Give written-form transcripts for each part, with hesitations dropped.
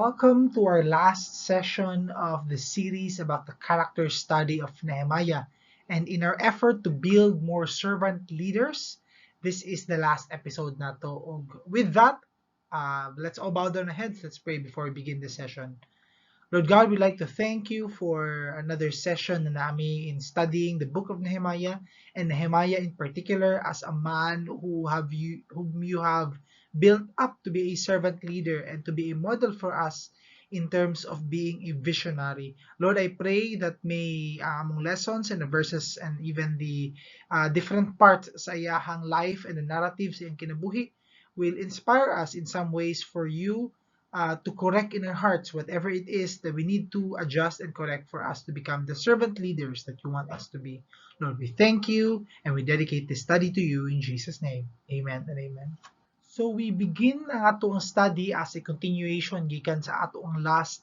Welcome to our last session of the series about the character study of Nehemiah. And in our effort to build more servant leaders, this is the last episode nato. With that, let's all bow down our heads. Let's pray before we begin the session. Lord God, we'd like to thank you for another session na nami in studying the book of Nehemiah, and Nehemiah in particular as a man whom you have built up to be a servant leader and to be a model for us in terms of being a visionary. Lord, I pray that may among lessons and the verses and even the different parts sa iyahang life and the narratives sa iyang kinabuhi will inspire us in some ways for you to correct in our hearts whatever it is that we need to adjust and correct for us to become the servant leaders that you want us to be. Lord, we thank you and we dedicate this study to you in Jesus' name. Amen and amen. So we begin ang atoang study as a continuation gikan sa atoang last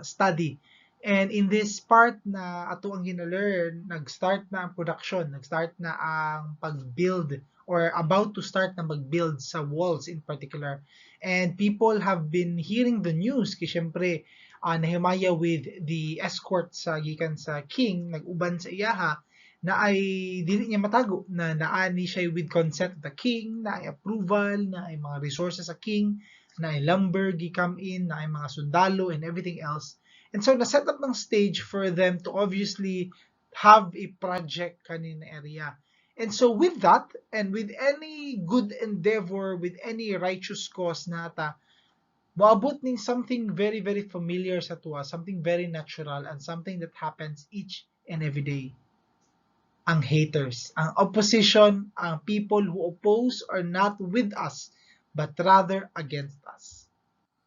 study. And in this part na ato ang gina-learn, nag-start na ang production, nag-start na ang pag-build or about to start na mag-build sa walls in particular. And people have been hearing the news kay syempre Nehemiah with the escort sa gikan sa king nag-uban sa iyaha na ay dili niya matago na naani siya with consent of the king, na ay approval, na ay mga resources sa king, na ay lumber gi-come in, na ay mga sundalo and everything else. And so na-set up ng stage for them to obviously have a project kanin area. And so with that, and with any good endeavor, with any righteous cause nata, moabot ning something very, very familiar sa tuwa, something very natural, and something that happens each and every day: ang haters, ang opposition, ang people who oppose or not with us, but rather against us.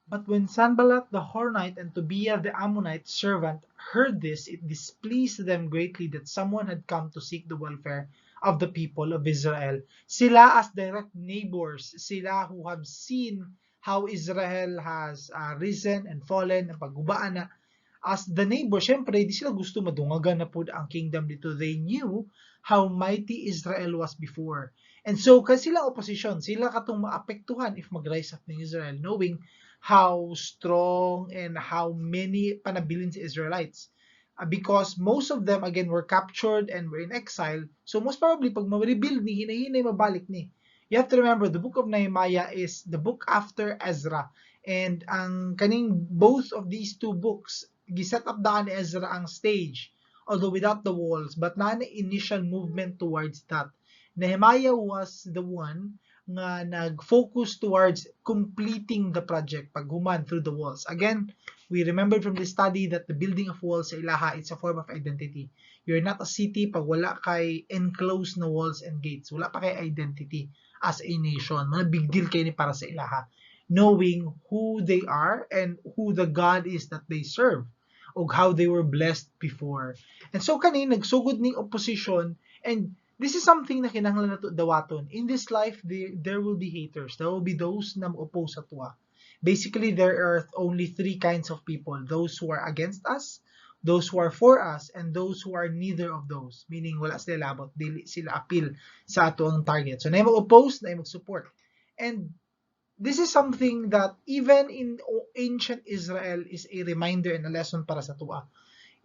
But when Sanballat the Horonite and Tobiah the Ammonite servant heard this, it displeased them greatly that someone had come to seek the welfare of the people of Israel. Sila as direct neighbors, sila who have seen how Israel has risen and fallen, ang paggubaan na, as the neighbor, syempre, di sila gusto madungagan na pud ang kingdom dito. They knew how mighty Israel was before. And so, kasi sila opposition, sila katong maapektuhan if mag-rise up ng Israel, knowing how strong and how many panabilin sa Israelites. Because most of them, again, were captured and were in exile. So most probably, pag ma-rebuild ni, hinay-hinay mabalik ni. You have to remember, the book of Nehemiah is the book after Ezra. And ang kaning both of these two books, giset up daan ni Ezra ang stage, although without the walls, but na initial movement towards that. Nehemiah was the one nga nag-focus towards completing the project paghuman through the walls. Again, we remembered from the study that the building of walls sa ilaha, it's a form of identity. You're not a city pag wala kay enclosed na walls and gates. Wala pa kay identity as a nation. Mga big deal kay ni para sa ilaha. Knowing who they are and who the God is that they serve o how they were blessed before. And so kani nagsugod ning opposition, and this is something na kinahanglan nato dawaton. In this life, there will be haters. There will be those na oppose sa tuwa. Basically, there are only three kinds of people. Those who are against us, those who are for us, and those who are neither of those. Meaning, wala sila labot. Dili sila appeal sa ato ang target. So, na mag-oppose, na mag-support. And this is something that even in ancient Israel is a reminder and a lesson para sa tuwa.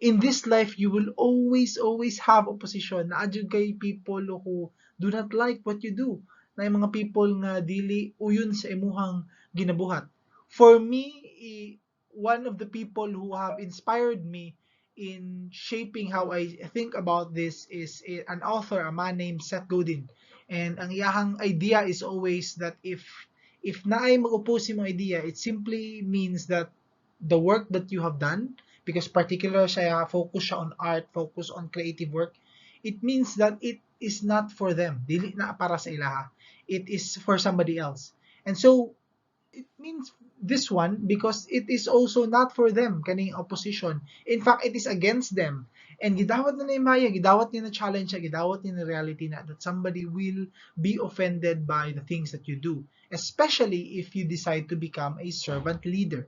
In this life, you will always, always have opposition. Naa jud kay people who do not like what you do. Na yung mga people nga dili uyon sa imuhang ginabuhat. For me, one of the people who have inspired me in shaping how I think about this is an author, a man named Seth Godin. And ang iyahang idea is always that if naay mag-oppose imong idea, it simply means that the work that you have done, because particular siya, focus siya on art, focus on creative work, it means that it is not for them. Dili na para sa ilaha. It is for somebody else. And so, it means this one because it is also not for them, kaning opposition. In fact, it is against them. And gidawat na ni Nehemiah, gidawat niya na challenge siya, gidawat niya na reality na that somebody will be offended by the things that you do, especially if you decide to become a servant leader.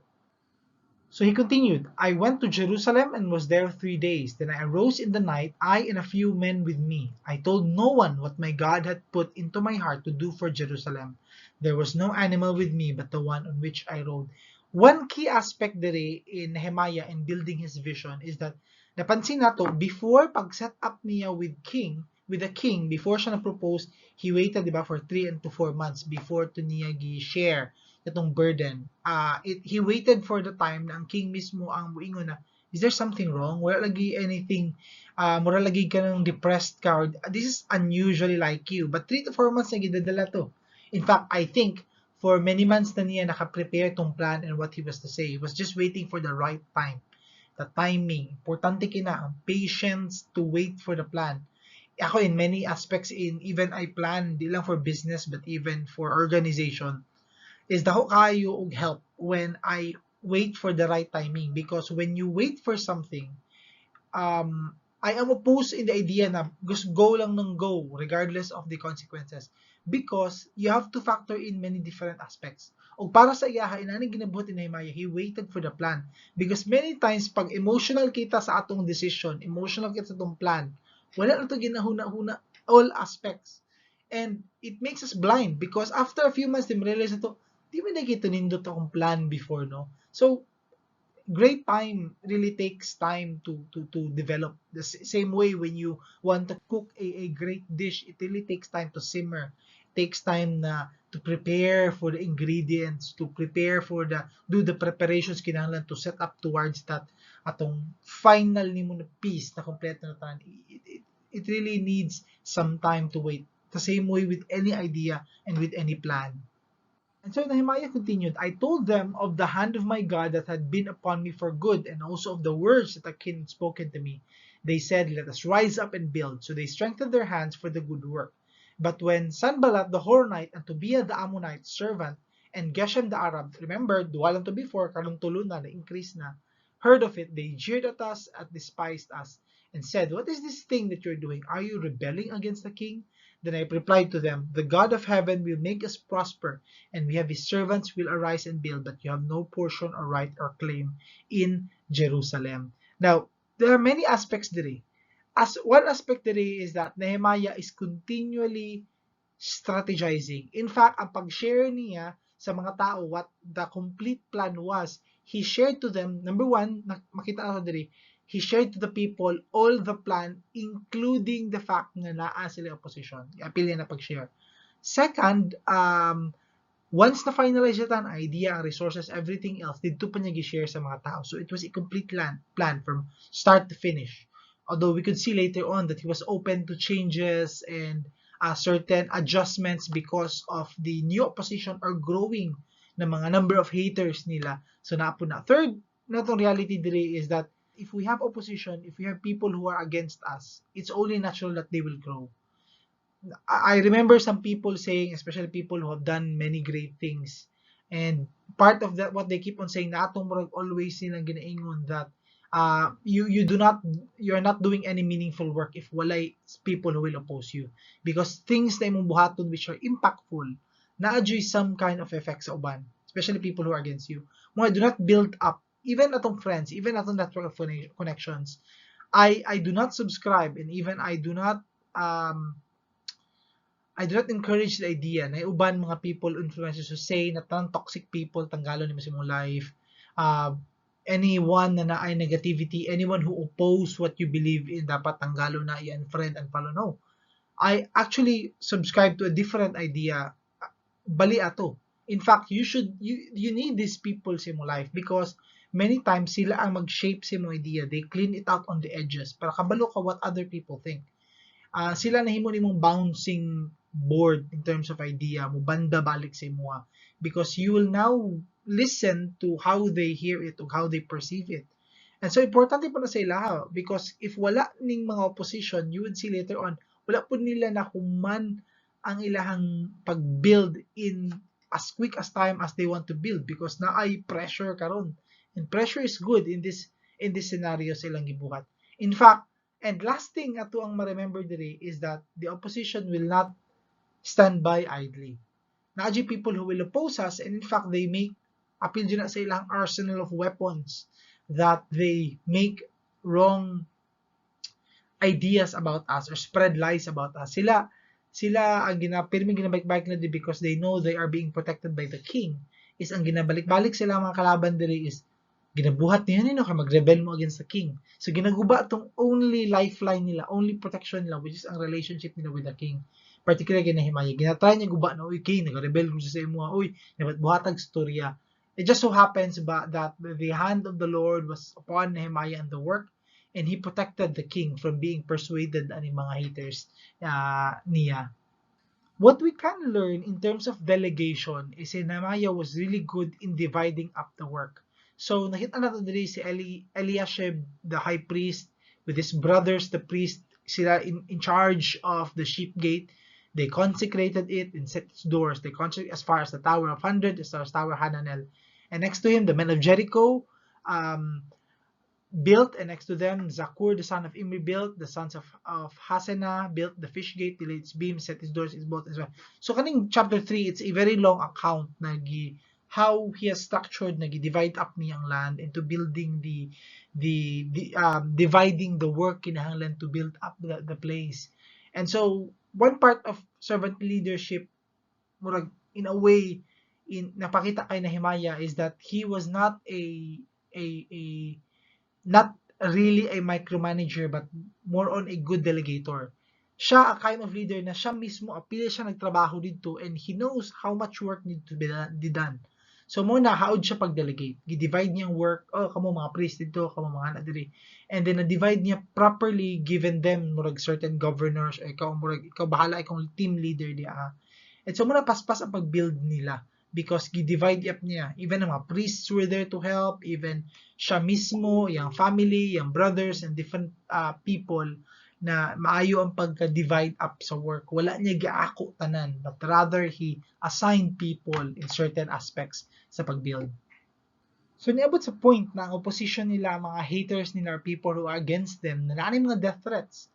So he continued, "I went to Jerusalem and was there 3 days. Then I arose in the night, I and a few men with me. I told no one what my God had put into my heart to do for Jerusalem. There was no animal with me but the one on which I rode." One key aspect diri in Nehemiah in building his vision is that napansin nato before pag set up niya with the king, before siya na-propose, he waited, di ba, for 3 and to 4 months before to niya gi-share itong burden. He waited for the time na ang king mismo ang muingon na, "Is there something wrong? Wala lagi anything, mura lagi ka ng depressed ka, or this is unusually like you." But 3 to 4 months na gidadala to. In fact, I think for many months na niya naka-prepare tong plan and what he was to say. He was just waiting for the right time. The timing. Importante kina ang patience to wait for the plan. Ako, in many aspects, in even I plan, di lang for business but even for organization, is dako kayo og help when I wait for the right timing, because when you wait for something, I am opposed in the idea na just go lang ng go regardless of the consequences, because you have to factor in many different aspects. O para sa iyaha, inani ginabuhat ni Nehemiah, he waited for the plan because many times pag emotional kita sa atong decision, emotional kita sa atong plan, wala na to ginahuna-huna all aspects and it makes us blind, because after a few months, di realize na to, di man nakita nindot akong plan before, no? So great time really takes time to develop. The same way when you want to cook a great dish, it really takes time to simmer. It takes time na to prepare for the ingredients, to prepare for the do the preparations kinahanglan to set up towards that atong final nimo na piece na kompleto na tanan. It really needs some time to wait. The same way with any idea and with any plan. And so Nehemiah continued, "I told them of the hand of my God that had been upon me for good, and also of the words that the king had spoken to me. They said, 'Let us rise up and build.' So they strengthened their hands for the good work. But when Sanballat the Horonite and Tobiah the Ammonite servant and Geshem the Arab," remember, duha lang to before, karon tulo na, na-increase na, "heard of it, they jeered at us and despised us, and said, 'What is this thing that you're doing? Are you rebelling against the king?' Then I replied to them, 'The God of heaven will make us prosper, and we have his servants will arise and build, but you have no portion or right or claim in Jerusalem.'" Now, there are many aspects diri. As one aspect diri is that Nehemiah is continually strategizing. In fact, ang pag-share niya sa mga tao what the complete plan was, he shared to them, number one, makita nato diri, he shared to the people all the plan, including the fact nga naa sila opposition. Apil niya na pag-share. Second, once na finalize siya ang idea, ang resources, everything else, didto pa niya gi-share sa mga tao. So it was a complete plan from start to finish. Although we could see later on that he was open to changes and certain adjustments because of the new opposition or growing na mga number of haters nila. So naa po na. Third, natong reality diri is that if we have opposition, if we have people who are against us, it's only natural that they will grow. I remember some people saying, especially people who have done many great things, and part of that, what they keep on saying, na atong murag always nilang ginaingon that you you do not you're not doing any meaningful work if walay people who will oppose you, because things na imong buhaton which are impactful, naa some kind of effect sa uban, especially people who are against you. Mga do not build up even atong friends, even atong network of connections. I do not subscribe and even I do not encourage the idea na uban mga people influencers who say na tanang toxic people tanggalon nimo sa imong life. Anyone na naay negativity, anyone who oppose what you believe in, dapat tanggalon na, i-unfriend and follow. No. I actually subscribe to a different idea. Bali ato. In fact, you need these people sa imong life because many times sila ang mag-shape sa imong idea. They clean it out on the edges para kabalo ka what other people think. Sila nahimo nimong bouncing board in terms of idea, mo banda balik sa imoha because you will now listen to how they hear it or how they perceive it. And so importante pa na sa ilaha because if wala ning mga opposition, you would see later on, wala po nila na human ang ilahang pag-build in as quick as time as they want to build because naay pressure karon. And pressure is good in this scenario sa ilang gibuhat. In fact, and last thing ato ang ma-remember diri is that the opposition will not stand by idly. Naa people who will oppose us, and in fact they make apil na sa ilang arsenal of weapons that they make wrong ideas about us or spread lies about us. Sila ang gina pirmi ginabike-bike na di because they know they are being protected by the king. is ang ginabalik-balik sila mga kalaban diri is ginabuhat niyo nino kay magrebel mo against the king. So ginaguba tong only lifeline nila, only protection nila, which is ang relationship nila with the king. Particularly kay Nehemiah, ginatry niya guba na, "Uy king, nagrebel ko sa imo, uy, dapat buhatag storya." It just so happens ba that the hand of the Lord was upon Nehemiah and the work, and he protected the king from being persuaded ani mga haters niya. What we can learn in terms of delegation is Nehemiah was really good in dividing up the work. So nakita natin diri si Eliashib, the high priest, with his brothers, the priest, sila in charge of the Sheep Gate. They consecrated it and set its doors. They consecrated as far as the Tower of Hundred, as far as Tower Hananel. And next to him, the men of Jericho built, and next to them, Zakur, the son of Imri, built, the sons of Hassenaah built the Fish Gate, they laid its beams, set its doors, its bolts, as well. So kaning chapter 3, it's a very long account na gi how he has structured, nagi-divide up niya ang land into building the dividing the work kinahanglan to build up the place. And so one part of servant leadership, murag in a way in napakita kay Nehemiah, is that he was not a not really a micromanager but more on a good delegator. Siya a kind of leader na siya mismo apil siya nagtrabaho dito and he knows how much work need to be done. So mo na haod siya pag-delegate. Gi-divide niya ang work, "Oh, kamo mga priest dito, kamo mga anak diri." And then na-divide niya properly, given them murag certain governors, ikaw murag ikaw bahala, ikaw team leader di ah. And so mo na paspas ang pag-build nila because gi-divide up niya. Even ang mga priests were there to help, even siya mismo, yung family, yung brothers and different people na maayo ang pagka-divide up sa work. Wala niya giako tanan, but rather he assigned people in certain aspects sa pag-build. So niabot sa point na ang opposition nila, mga haters nila, or people who are against them, na naa mga death threats.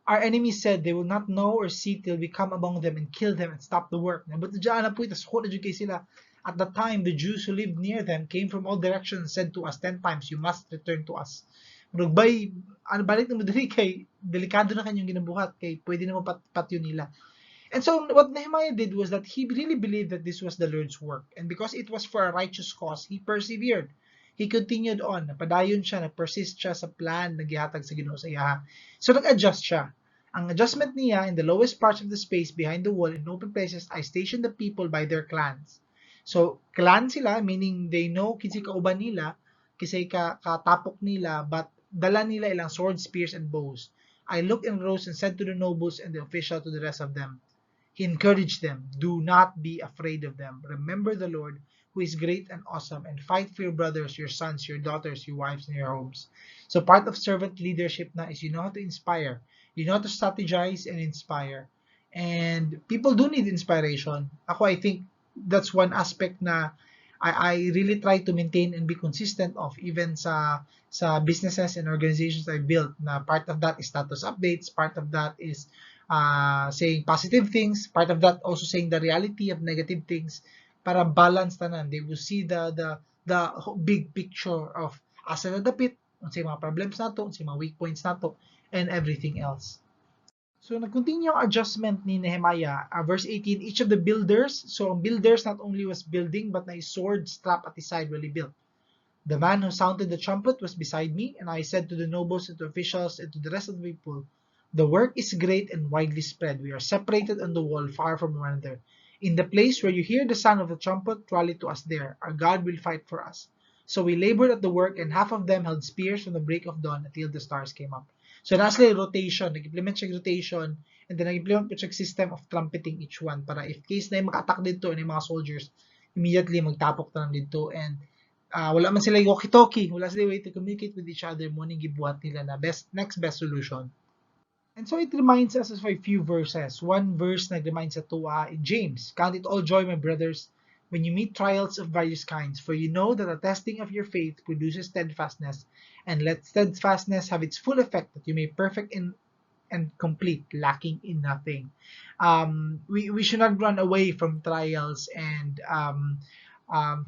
"Our enemies said they will not know or see till we come among them and kill them and stop the work." Niabot na dyan na po, tas na kay sila. "At the time, the Jews who lived near them came from all directions and said to us 10 times, 'You must return to us.'" Murag bay, ano, balik na mo diri kay delikado na kanyang ginabuhat kay pwede na mo patyo nila. And so what Nehemiah did was that he really believed that this was the Lord's work. And because it was for a righteous cause, he persevered. He continued on. Napadayon siya, nag-persist siya sa plan na gihatag sa Ginoo sa iya. So nag-adjust siya. Ang adjustment niya, "In the lowest parts of the space behind the wall in open places, I stationed the people by their clans." So, clan sila, meaning they know kinsay kauban nila, kinsay ka katapok nila, but dala nila ilang swords, spears, and bows. "I looked and rose and said to the nobles and the official, to the rest of them." He encouraged them, "Do not be afraid of them. Remember the Lord, who is great and awesome, and fight for your brothers, your sons, your daughters, your wives, and your homes." So part of servant leadership na is you know how to inspire. You know how to strategize and inspire. And people do need inspiration. Ako, I think that's one aspect na I really try to maintain and be consistent of even sa businesses and organizations I built, na part of that is status updates, part of that is saying positive things, part of that also saying the reality of negative things para balance tanan. They will see the big picture of asa na dapit, unsay mga problems nato, unsay mga weak points nato, and everything else. So, nag-continue ang adjustment ni Nehemiah. Verse 18, each of the builders, so ang builders not only was building, but na sword strap at his side while he built. "The man who sounded the trumpet was beside me, and I said to the nobles and to officials and to the rest of the people, 'The work is great and widely spread. We are separated on the wall, far from one another. In the place where you hear the sound of the trumpet, rally to us there. Our God will fight for us.' So we labored at the work, and half of them held spears from the break of dawn until the stars came up." So naa sila rotation, nag-implement siya rotation, and then nag-implement po siya system of trumpeting each one para if case na yung maka-attack dito and yung mga soldiers, immediately magtapok na lang dito and wala man sila walkie-talkie, wala sila way to communicate with each other, mo ning gibuhat nila na best next best solution. And so it reminds us of a few verses. One verse nag-remind sa tuwa in James, "Count it all joy, my brothers, when you meet trials of various kinds, for you know that the testing of your faith produces steadfastness, and let steadfastness have its full effect, that you may perfect in and complete, lacking in nothing." We should not run away from trials and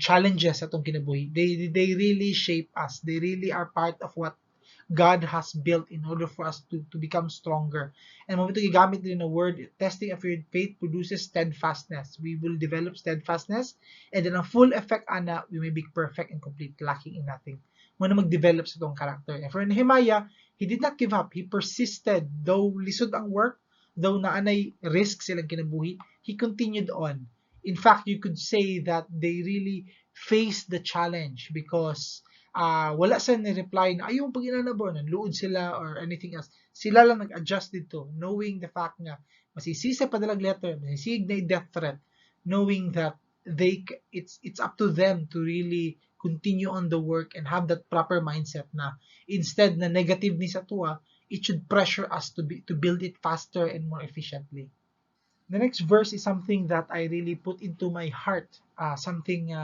challenges atong kinabuhi. They really shape us. They really are part of what God has built in order for us to become stronger. And mao to gigamit din na word, testing of your faith produces steadfastness. We will develop steadfastness, and then ang full effect ana, we may be perfect and complete, lacking in nothing. Mao na mag-develop sa atong character. And for Nehemiah, he did not give up. He persisted. Though lisod ang work, though naanay risk silang kinabuhi, he continued on. In fact, you could say that they really faced the challenge because wala sa ni-reply na ayaw pag inana bo, luod sila or anything else. Sila lang nag-adjust dito, knowing the fact nga masisisa pa dalag letter, masisig na death threat, knowing that they it's up to them to really continue on the work and have that proper mindset na instead na negative ni sa tuwa, it should pressure us to build it faster and more efficiently. The next verse is something that I really put into my heart, something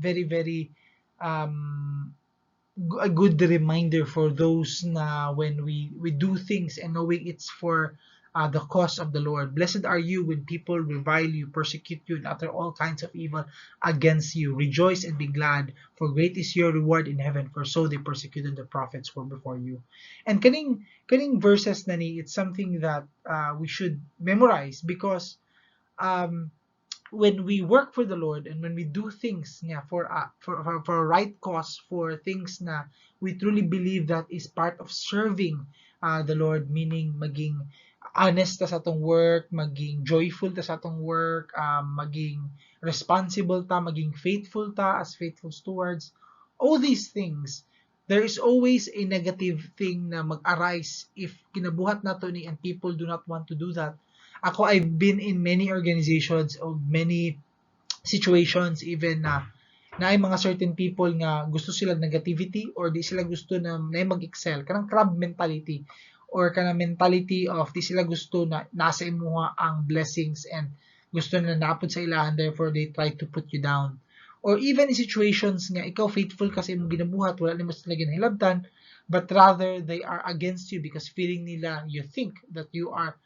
very, very a good reminder for those na when we do things and knowing it's for the cause of the Lord. "Blessed are you when people revile you, persecute you, and utter all kinds of evil against you. Rejoice and be glad, for great is your reward in heaven, for so they persecuted the prophets who were before you." And kaning verses na ni, it's something that we should memorize because when we work for the Lord and when we do things nga for a right cause, for things na we truly believe that is part of serving the Lord, meaning maging honest ta sa atong work, maging joyful ta sa atong work, maging responsible ta, maging faithful ta as faithful stewards, all these things, there is always a negative thing na mag-arise if kinabuhat nato ni and people do not want to do that. Ako, I've been in many organizations or many situations even na naay mga certain people nga gusto sila negativity or di sila gusto na mag-excel, kanang crab mentality or kanang mentality of di sila gusto na nasa imuha ang blessings and gusto na napod sa ilahan, therefore they try to put you down. Or even in situations nga ikaw faithful kasi imong ginabuhat, wala nimo sila ginahilabtan, but rather they are against you because feeling nila you think that you are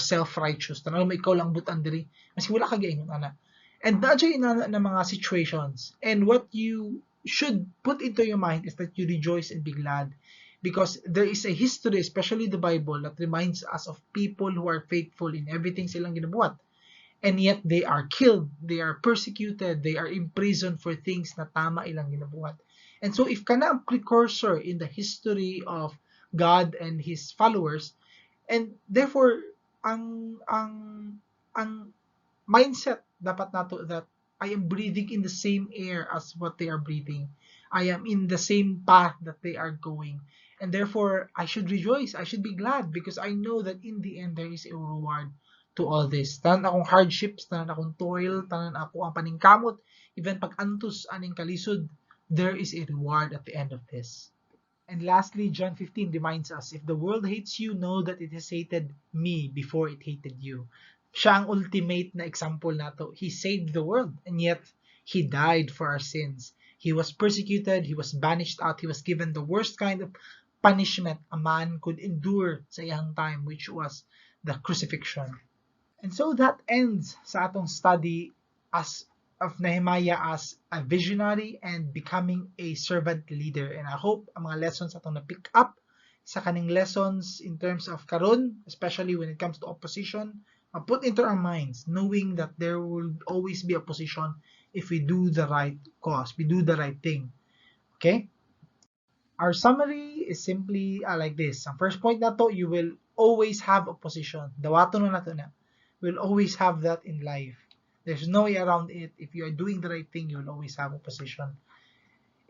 self-righteous, tanaw mo ikaw lang butan diri maski wala ka gaingon ana. And naa jud na mga situations. And what you should put into your mind is that you rejoice and be glad because there is a history, especially the Bible, that reminds us of people who are faithful in everything silang ginabuhat. And yet they are killed, they are persecuted, they are imprisoned for things na tama ilang ginabuhat. And so if kana ang precursor in the history of God and His followers, and therefore ang mindset dapat nato that I am breathing in the same air as what they are breathing. I am in the same path that they are going. And therefore, I should rejoice. I should be glad because I know that in the end, there is a reward to all this. Tanan akong hardships, tanan akong toil, tanan ako ang paningkamot, even pag-antos aning kalisod, there is a reward at the end of this. And lastly, John 15 reminds us, "If the world hates you, know that it has hated me before it hated you." Siya ang ultimate na example nato. He saved the world and yet He died for our sins. He was persecuted, He was banished out, He was given the worst kind of punishment a man could endure sa iyang time, which was the crucifixion. And so that ends sa atong study as of Nehemiah as a visionary and becoming a servant leader. And I hope ang mga lessons atong na-pick up sa kaning lessons in terms of karon, especially when it comes to opposition, put into our minds, knowing that there will always be opposition if we do the right cause, we do the right thing. Okay? Our summary is simply like this. Ang first point nato, you will always have opposition. Dawaton na nato na. We'll always have that in life. There's no way around it. If you are doing the right thing, you will always have opposition.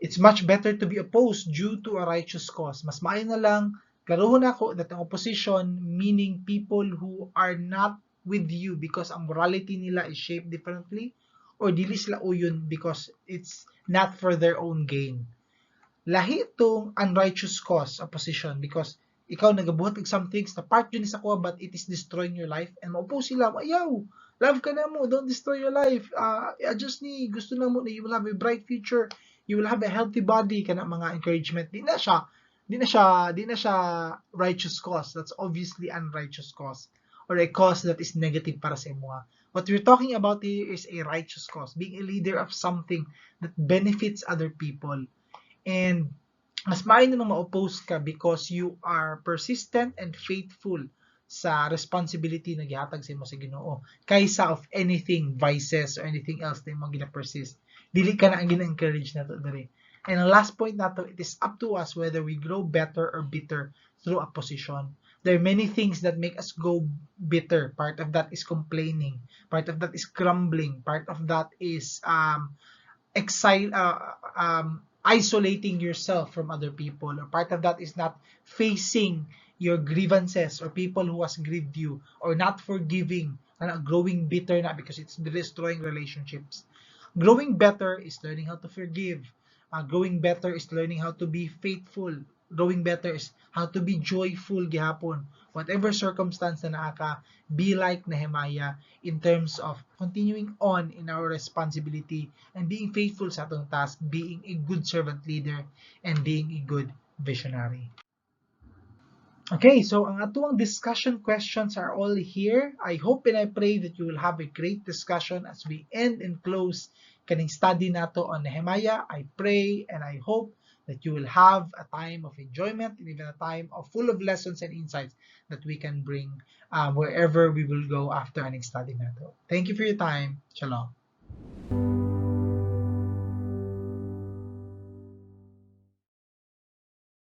It's much better to be opposed due to a righteous cause. Mas maayo na lang, klarohon nako that ang opposition, meaning people who are not with you because ang morality nila is shaped differently or dili sila uyon because it's not for their own gain. Lahi tong unrighteous cause opposition because ikaw nagabuhat og some things na part jud ni sa kuha but it is destroying your life and ma-oppose sila, "Ayaw, love ka na mo, don't destroy your life, adjust ni, gusto na mo na you will have a bright future, you will have a healthy body," kana mga encouragement, di na siya righteous cause. That's obviously unrighteous cause or a cause that is negative para sa imoha. What we're talking about here is a righteous cause, being a leader of something that benefits other people. And Mas maayo na ma-oppose ka because you are persistent and faithful sa responsibility na gihatag sa imo sa Ginoo kaysa of anything, vices or anything else na imong gina-persist. Dili ka na ang gina-encourage nato diri. And ang last point nato, it is up to us whether we grow better or bitter through opposition. There are many things that make us go bitter. Part of that is complaining. Part of that is grumbling. Part of that is isolating yourself from other people. Or part of that is not facing your grievances or people who has grieved you or not forgiving and growing bitter na because it's destroying relationships. Growing better is learning how to forgive. Growing better is learning how to be faithful. Growing better is how to be joyful gihapon. Whatever circumstance na naa ka, be like Nehemiah in terms of continuing on in our responsibility and being faithful sa atong task, being a good servant leader, and being a good visionary. Okay, so ang atuang discussion questions are all here. I hope and I pray that you will have a great discussion as we end and close kaning study nato on Nehemiah. I pray and I hope that you will have a time of enjoyment and even a time of full of lessons and insights that we can bring wherever we will go after aning study nato. Thank you for your time. Shalom.